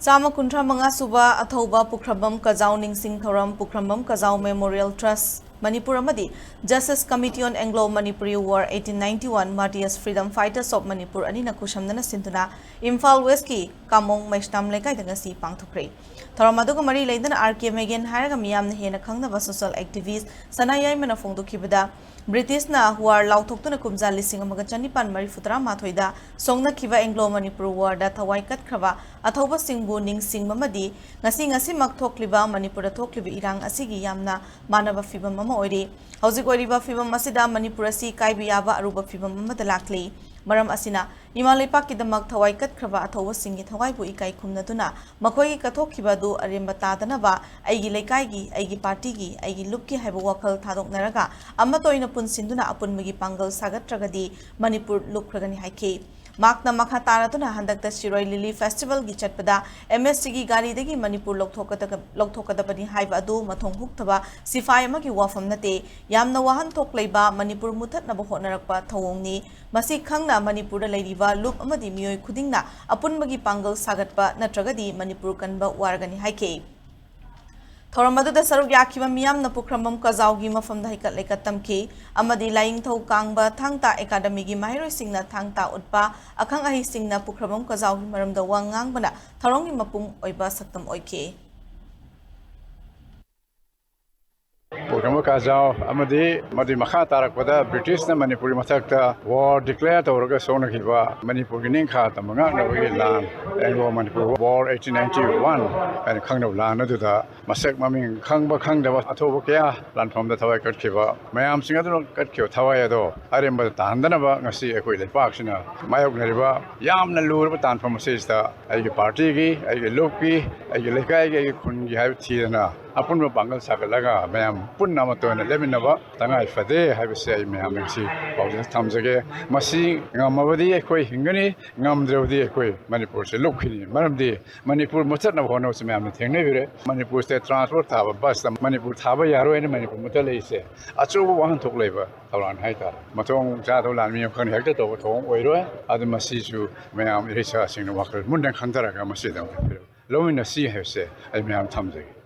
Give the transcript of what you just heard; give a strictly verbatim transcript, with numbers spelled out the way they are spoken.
ꯆꯥꯝꯃ ꯀꯨꯟꯊ꯭ꯔꯥ ꯃꯉꯥ ꯁꯨꯕ ꯑꯊꯧꯕ ꯄꯨꯈ꯭ꯔꯝꯕꯝ ꯀꯖꯥꯎ ꯅꯤꯡꯁꯤꯡ ꯊꯧꯔꯝ, ꯄꯨꯈ꯭ꯔꯝꯕꯝ ꯀꯖꯥꯎ Memorial Trust ꯃꯅꯤꯄꯨꯔ ꯑꯃꯗꯤ Justice Committee on Anglo Manipuri War eighteen ninety-one Martyrs Freedom Fighters of Manipur ꯑꯅꯤꯅ ꯈꯨꯠꯁꯝꯅꯅ ꯁꯤꯟꯗꯨꯅ ꯏꯝꯐꯥꯜ ꯋꯦꯁꯀꯤ ꯀꯥꯃꯣꯡ ꯃꯩꯁꯅꯥꯝ ꯂꯩꯀꯥꯏꯗ ꯉꯁꯤ ꯄꯥꯡꯊꯣꯛꯈ꯭ꯔꯦ꯫ ꯊꯧꯔꯝ ꯑꯗꯨꯒ ꯃꯔꯤ ꯂꯩꯅꯅ ꯑꯥꯔ ꯀꯦ ꯃꯦꯒꯦꯟ ꯍꯥꯏꯔꯒ ꯃꯤꯌꯥꯝꯅ ꯍꯦꯟꯅ ꯈꯪꯅꯕ social activist ꯁꯅꯥ ꯌꯥꯏꯃꯅ ꯐꯣꯡꯗꯣꯛꯈꯤꯕꯗ, ꯕ꯭ꯔꯤꯇꯤꯁꯅ ꯋꯥꯔ ꯂꯥꯎꯊꯣꯛꯇꯨꯅ ꯀꯨꯝꯖꯥ ꯂꯤꯁꯤꯡ ꯑꯃꯒ ꯆꯅꯤꯄꯥꯟ ꯃꯔꯤꯐꯨ ꯇꯔꯥ ꯃꯥꯊꯣꯏꯗ ꯁꯣꯛꯅꯈꯤꯕ ꯑꯦꯡꯒ꯭ꯂꯣ ꯃꯅꯤꯄꯨꯔ ꯋꯥꯔꯗ ꯊꯋꯥꯏ ꯀꯠꯈ꯭ꯔꯕ ꯑꯊꯧꯕꯁꯤꯡꯕꯨ ꯅꯤꯡꯁꯤꯡꯕ ꯑꯃꯗꯤ ꯉꯁꯤ ꯉꯁꯤꯃꯛ ꯊꯣꯛꯂꯤꯕ ꯃꯅꯤꯄꯨꯔꯗ ꯊꯣꯛꯂꯤꯕ ꯏꯔꯥꯡ ꯑꯁꯤꯒꯤ ꯌꯥꯝꯅ ꯃꯥꯟꯅꯕ ꯐꯤꯕꯝ ꯑꯃ ꯑꯣꯏꯔꯤ꯫ ꯍꯧꯖꯤꯛ ꯑꯣꯏꯔꯤꯕ ꯐꯤꯕꯝ ꯑꯁꯤꯗ ꯃꯅꯤꯄꯨꯔ ꯑꯁꯤ ꯀꯥꯏꯕ ꯌꯥꯕ ꯑꯔꯨꯕ ꯐꯤꯕꯝ ꯑꯃꯗ ꯂꯥꯛꯂꯤ꯫ ꯃꯔꯝ ꯑꯁꯤꯅ, ꯏꯃꯥ ꯂꯩꯄꯥꯛꯀꯤꯗꯃꯛ ꯊꯋꯥꯏ ꯀꯠꯈ꯭ꯔꯕ ꯑꯊꯧꯕꯁꯤꯡꯒꯤ ꯊꯋꯥꯏꯕꯨ ꯏꯀꯥꯏ ꯈꯨꯝꯅꯗꯨꯅ, ꯃꯈꯣꯏꯒꯤ ꯀꯠꯊꯣꯛꯈꯤꯕ ꯑꯗꯨ ꯑꯔꯦꯝꯕ ꯇꯥꯗꯅꯕ ꯑꯩꯒꯤ ꯂꯩꯀꯥꯏꯒꯤ, ꯑꯩꯒꯤ ꯄꯥꯔꯇꯤꯒꯤ, ꯑꯩꯒꯤ ꯂꯨꯞꯀꯤ ꯍꯥꯏꯕ ꯋꯥꯈꯜ ꯊꯥꯗꯣꯛꯅꯔꯒ ꯑꯃꯠꯇ ꯑꯣꯏꯅ ꯄꯨꯟꯁꯤꯟꯗꯨꯅ ꯑꯄꯨꯟꯕꯒꯤ ꯄꯥꯡꯒꯜ ꯁꯥꯒꯠꯇ꯭ꯔꯒꯗꯤ ꯃꯅꯤꯄꯨꯔ ꯂꯨꯞꯈ꯭ꯔꯒꯅꯤ ꯍꯥꯏꯈꯤ꯫ ꯃꯍꯥꯛꯅ ꯃꯈꯥ ꯇꯥꯔꯗꯨꯅ ꯍꯟꯗꯛꯇ ꯁꯤꯔꯣꯏ ꯂꯤꯂꯤ ꯐꯦꯁꯇꯤꯚꯦꯜꯒꯤ ꯆꯠꯄꯗ ꯑꯦꯝ ꯑꯦꯁ ꯇꯤꯒꯤ ꯒꯥꯔꯤꯗꯒꯤ ꯃꯅꯤꯄꯨꯔ ꯂꯧꯊꯣꯛꯀꯗ-, ꯂꯧꯊꯣꯛꯀꯗꯕꯅꯤ ꯍꯥꯏꯕ ꯑꯗꯨ ꯃꯊꯣꯡ ꯍꯨꯛꯇꯕ ꯁꯤꯐꯥꯏ ꯑꯃꯒꯤ ꯋꯥꯐꯝ ꯅꯠꯇꯦ꯫ ꯌꯥꯝꯅ ꯋꯥꯍꯟꯊꯣꯛ ꯂꯩꯕ ꯃꯅꯤꯄꯨꯔ ꯃꯨꯊꯠꯅꯕ ꯍꯣꯠꯅꯔꯛꯄ ꯊꯧꯑꯣꯡꯅꯤ꯫ ꯃꯁꯤ ꯈꯪꯅ ꯃꯅꯤꯄꯨꯔꯗ ꯂꯩꯔꯤꯕ ꯂꯨꯞ ꯑꯃꯗꯤ ꯃꯤꯑꯣꯏ ꯈꯨꯗꯤꯡꯅ ꯑꯄꯨꯟꯕꯒꯤ ꯄꯥꯡꯒꯜ ꯁꯥꯒꯠꯄ ꯅꯠꯇ꯭ꯔꯒꯗꯤ ꯃꯅꯤꯄꯨꯔ ꯀꯟꯕ ꯋꯥꯔꯒꯅꯤ ꯍꯥꯏꯈꯤ꯫ ꯊꯧꯔꯝ ꯑꯗꯨꯗ ꯁꯔꯨꯛ ꯌꯥꯈꯤꯕ ꯃꯤꯌꯥꯝꯅ ꯄꯨꯈ꯭ꯔꯝꯕꯝ ꯀꯖꯥꯎꯒꯤ ꯃꯐꯝꯗ ꯍꯩꯀꯠ ꯂꯩꯀꯠ ꯇꯝꯈꯤ ꯑꯃꯗꯤ ꯂꯥꯏꯅꯤꯡꯊꯧ ꯀꯥꯡꯕ ꯊꯥꯡ ꯇꯥ ꯑꯦꯀꯥꯗꯃꯤꯒꯤ ꯃꯍꯩꯔꯣꯏꯁꯤꯡꯅ ꯊꯥꯡ ꯇꯥ ꯎꯠꯄ, ꯑꯈꯪ ꯑꯍꯩꯁꯤꯡꯅ ꯄꯨꯈ꯭ꯔꯝꯕꯝ ꯀꯖꯥꯎꯒꯤ ꯃꯔꯝꯗ ꯋꯥ ꯉꯥꯡꯕꯅ ꯊꯧꯔꯝꯒꯤ ꯃꯄꯨꯡ ꯑꯣꯏꯕ ꯁꯛꯇꯝ ꯑꯣꯏꯈꯤ꯫ ꯄꯨꯈ꯭ꯔꯝꯕꯝ ꯀꯖꯥꯎ ꯑꯃꯗꯤ ꯃꯗꯨꯒꯤ ꯃꯈꯥ ꯇꯥꯔꯛꯄꯗ ꯕ꯭ꯔꯤꯇꯤꯁꯅ ꯃꯅꯤꯄꯨꯔꯒꯤ ꯃꯊꯛꯇ ꯋꯥꯔ ꯗꯤꯀ꯭ꯂꯦꯌꯔ ꯇꯧꯔꯒ ꯁꯣꯛꯅꯈꯤꯕ ꯃꯅꯤꯄꯨꯔꯒꯤ ꯅꯤꯡꯈꯥ ꯇꯝꯕ ꯉꯥꯛꯅꯕꯒꯤ ꯂꯥꯟ, Anglo Manipur war eighteen ninety one ꯍꯥꯏꯅ ꯈꯪꯅꯕ ꯂꯥꯟ ꯑꯗꯨꯗ ꯃꯁꯛ ꯃꯃꯤꯡ ꯈꯪꯕ ꯈꯪꯗꯕ ꯑꯊꯧꯕ ꯀꯌꯥ ꯂꯥꯟꯐꯝꯗ ꯊꯋꯥꯏ ꯀꯠꯈꯤꯕ ꯃꯌꯥꯝꯁꯤꯡ ꯑꯗꯨꯅ ꯀꯠꯈꯤꯕ ꯊꯋꯥꯏ ꯑꯗꯣ ꯑꯔꯦꯝꯕꯗ ꯇꯥꯍꯟꯗꯅꯕ ꯉꯁꯤ ꯑꯩꯈꯣꯏ ꯂꯩꯄꯥꯛꯁꯤꯅ ꯃꯥꯌꯣꯛꯅꯔꯤꯕ ꯌꯥꯝꯅ ꯂꯨꯔꯕ ꯇꯥꯟꯐꯝ ꯑꯁꯤꯗ ꯑꯩꯒꯤ ꯄꯥꯔꯇꯤꯒꯤ, ꯑꯩꯒꯤ ꯂꯨꯞꯀꯤ, ꯑꯩꯒꯤ ꯂꯩꯀꯥꯏꯒꯤ, ꯑꯩꯒꯤ ꯈꯨꯟꯒꯤ ꯍꯥꯏꯕ ꯊꯤꯗꯅ ꯑꯄꯨꯟꯕ ꯄꯥꯡꯒꯜ ꯁꯥꯒꯠꯂꯒ ꯃꯌꯥꯝ ꯄꯨꯟꯅ ꯑꯃꯠꯇ ꯑꯣꯏꯅ ꯂꯦꯞꯃꯤꯟꯅꯕ ꯇꯉꯥꯏ ꯐꯗꯦ ꯍꯥꯏꯕꯁꯦ ꯑꯩ ꯃꯌꯥꯝꯗ ꯉꯁꯤ ꯄꯥꯎꯖꯦꯜ ꯊꯝꯖꯒꯦ꯫ ꯃꯁꯤ ꯉꯝꯃꯕꯗꯤ ꯑꯩꯈꯣꯏ ꯍꯤꯡꯒꯅꯤ, ꯉꯝꯗ꯭ꯔꯕꯗꯤ ꯑꯩꯈꯣꯏ ꯃꯅꯤꯄꯨꯔꯁꯦ ꯂꯨꯞꯈꯤꯅꯤ꯫ ꯃꯔꯝꯗꯤ ꯃꯅꯤꯄꯨꯔ ꯃꯨꯠꯊꯠꯅꯕ ꯍꯣꯠꯅꯕꯁꯤ ꯃꯌꯥꯝꯅ ꯊꯦꯡꯅꯕꯤꯔꯦ꯫ ꯃꯅꯤꯄꯨꯔ ꯁ꯭ꯇꯦꯠ ꯇ꯭ꯔꯥꯟꯁꯄꯣꯔꯠ ꯊꯥꯕ ꯕꯁꯇ ꯃꯅꯤꯄꯨꯔ ꯊꯥꯕ ꯌꯥꯔꯣꯏꯅ ꯃꯅꯤꯄꯨꯔ ꯃꯨꯠꯊꯠꯂꯛꯏꯁꯦ ꯑꯆꯧꯕ ꯋꯥꯍꯟꯊꯣꯛ ꯂꯩꯕ ꯊꯧꯔꯥꯡ ꯍꯥꯏꯇꯥꯔꯦ꯫ ꯃꯊꯣꯡ ꯆꯥꯗꯕ ꯂꯥꯟꯃꯤ ꯑꯃꯈꯛꯅ ꯍꯦꯛꯇ ꯇꯧꯕ ꯊꯧꯑꯣꯡ ꯑꯣꯏꯔꯣꯏ꯫ ꯑꯗꯨ ꯃꯁꯤꯁꯨ ꯃꯌꯥꯝ ꯏꯔꯩꯆꯥꯁꯤꯡꯅ ꯋꯥꯈꯜ ꯃꯨꯟꯅ ꯈꯟꯊꯔꯒ ꯃꯁꯤꯗ ꯑꯃꯨꯛ ꯂꯧꯃꯤꯟꯅꯁꯤ ꯍꯥꯏꯕꯁꯦ ꯑꯩ ꯃꯌꯥꯝ ꯊꯝꯖꯒꯦ꯫